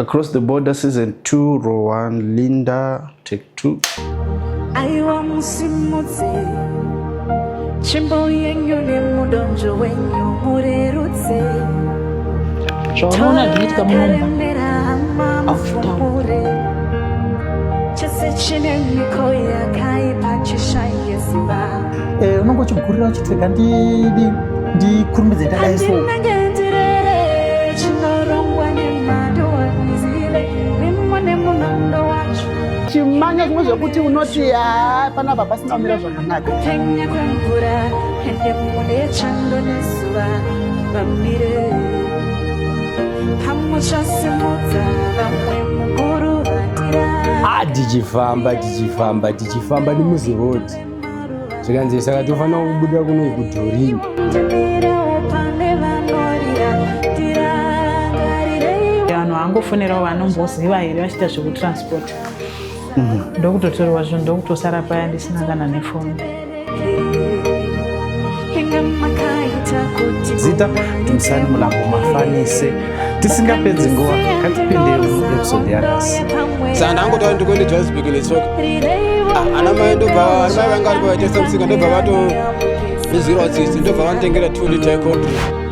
Across the Border Season 2, Row 1, Linda, Take 2. Aiwa musimudze tsvimbo yenyu nemudonzvo wenyu murerutse. Zvaunoona zvinoitika munomba Karemera hama mufumure chese chine miko yakaipa chishaye simba. Unonge uchigurira uchiti rega ndidi ndikurumbidze ndadai so. Handinenge ndirere chinorongwa nemhando handizive mimo nemunondo wacho. Chimanya zvimwe zvekuti unoti haa, panapa pasina kumira zvakanaka. Kupenya kwemvura ende mune chando nezuva vamire pamuchasimudza vamwe mukuru vandira. Ah, tichifamba, tichifamba, tichifamba nemuzi road, zvikanzi saka tofanira kubuda kuno kuDhorini. Ndimirewo pane vanorira, ndirangarirei. Vanhu vangofonerawo vanomboziva here vachiita zvekutransport, ndokutotorwa zvinhu, ndokutosara paya ndisina kana nefoni. Inga makaita kuti Zita Dumisani Mulambo Mafanise. Tisingapedzi nguva, ngatipinde muepisode yanhasi. Saka ndangotaura ndikuende Johannesburg netsoka. Ah, ana mai ndobva, ana mai vanga varipo vaitesa musika, ndobva vatondizwirawo tsitsi, ndobva vanditengera 2 litre yecold drink.